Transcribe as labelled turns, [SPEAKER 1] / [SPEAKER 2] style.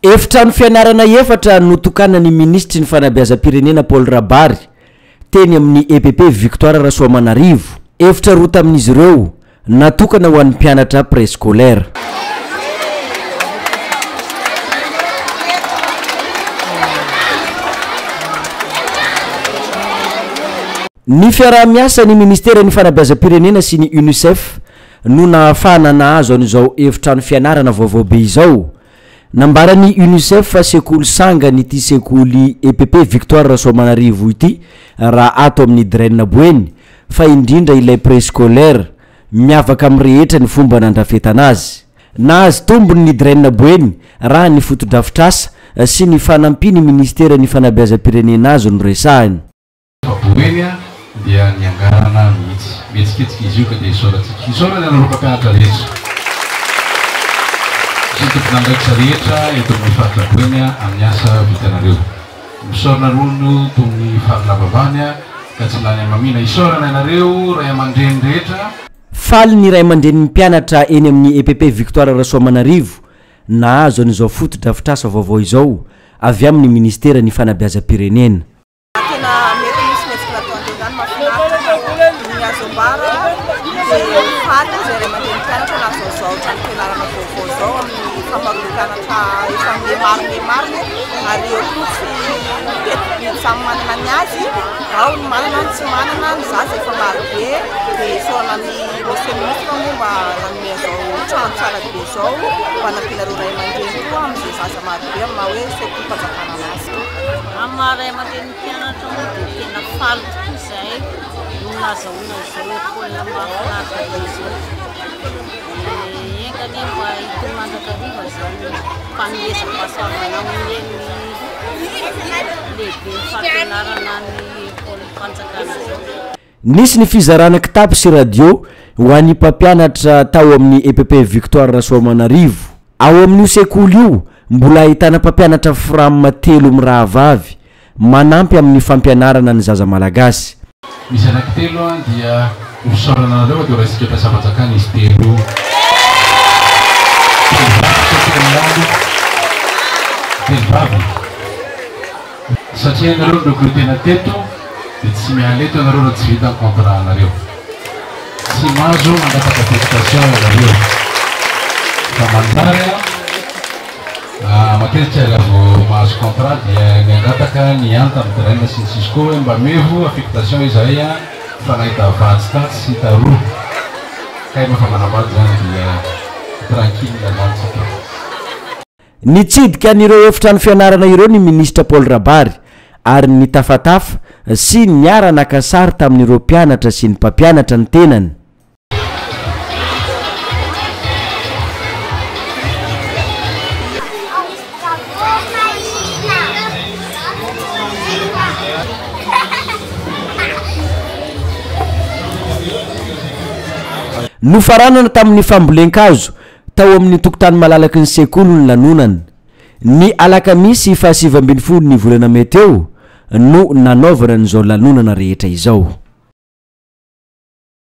[SPEAKER 1] Efitrano fianarana efatra notokanan'ny minisitry ny fanabeazam-pirenena Paul Rabary teny amin'ny EPP Victoire Rasoamanarivo. Efitra roa tamin'izy ireo natokana ho an'ny mpianatra préscolaire. Ny fiaraha-miasan'ny ministeran'ny fanabeazam-pirenena sy ny Unicef no nahafahana nahazo an'izao efitrano fianarana vaovao be izao. Nambaran'ny Unicef fa sekoly sangany ity sekoly EPP Victoire Rasoamanarivo ity raha ato amin'ny Dren Boeny fa indrindra ilay préscolaire, miavaka amin'ny rehetra ny fomba nandrafetana azy. Nahazo tombony ny Dren Boeny raha ny fotodrafitrasa sy ny fanampian'ny ministeran'ny fanabeazam-pirenena azy no resahina.
[SPEAKER 2] Fa Boeny dia niangarana mihitsy. Mihetsiketsika izy io ka dia isaorantsika. Isaorana ianareo mpampianatra rehetra sy ny tompon'andraikitra rehetra eto amin'ny faritra Boeny amin'ny asa vitanareo. Misaorana ronono toy ny fary lava vany ka tsy lany hamamiana. Isaorana ianareo ray aman-dreny rehetra.
[SPEAKER 1] Faly ny ray aman-drenin'ny mpianatra eny amin'ny EPP Victoire Rasoamanarivo nahazo an'izao fotodrafitrasa vaovao izao avy amin'ny ministeran'ny fanabeazam-pirenena.
[SPEAKER 3] Tena mety mihitsy ny hetsika nataondreo izany, mahafinaritra fa ny azo ambara dia faly izay ray aman-dreny mpianatra nahazo izao trano fianarana vaovao izao amin'ny famaroan'ny mpianatra efa mihamaro mihamaro moa ary eo koa tsy mitety samy manana ny azy, ao ny manana ny tsy manana, ny zaza efa maro be dia isaorana ny monsieur ministre moa mba nanome an'izao trano tsara be izao mba hanampianareo ray aman-dreny koa amin'izay zaza maro be amin'ny maha hoe sekolim-panjakana anazy.
[SPEAKER 4] Amin'ny maha ray aman-drenin'ny mpianatra moa dia tena faly tokoa izahay no nahazahoana izao école mahafinaritra be izao. Dia enga anie mba hitohy mandrakariva izany fanomezam-pahasoavana omen'ny lehiben'ny fampianarana ny école-mpanjakana izao.
[SPEAKER 1] Nisy ny fizarana kitapo sy radio ho an'ny mpampianatra tao amin'ny EPP Victoire Rasoamanarivo. Ao amin'io sekoly io, mbola ahitana mpampianatra Fram telo mirahavavy, manampy amin'ny fampianarana ny zaza malagasy.
[SPEAKER 2] Misy anankitelo dia ho fisaorana anareo fa dia ho raisintsika mpiasam-panjakana izy telo. Telo vavy sa telo lahy aloha? Telo vavy. Satria ianareo no recruter-na teto dia tsy miala eto ianareo raha tsy vita ny contrat-nareo. Tsy mahazo mangataka affectation ianareo. Fa manjary an, matetika raha vao mahazo contrat dia ny hangataka ny anta amin'ny DREN sy ny Cisco hoe mba mevo affectation izahay an, fa nahita vatsy tatsy sy taroa. Kay moa fa manambady izany dia tranquille izany tsika.
[SPEAKER 1] Nitsidika an'ireo efitrano fianarana ireo ny minisitra Paul Rabary ary nitafatafa sy niara-naka sary tamin'ireo mpianatra sy ny mpampianatra ny tenany. Nofaranana tamin'ny fambolen-kazo Tao amin'ny tokotany malalaky ny sekoly ny lanonana. Ny alakamisy faha 19 ny volana mey teo no nanaovana an'izao lanonana rehetra izao.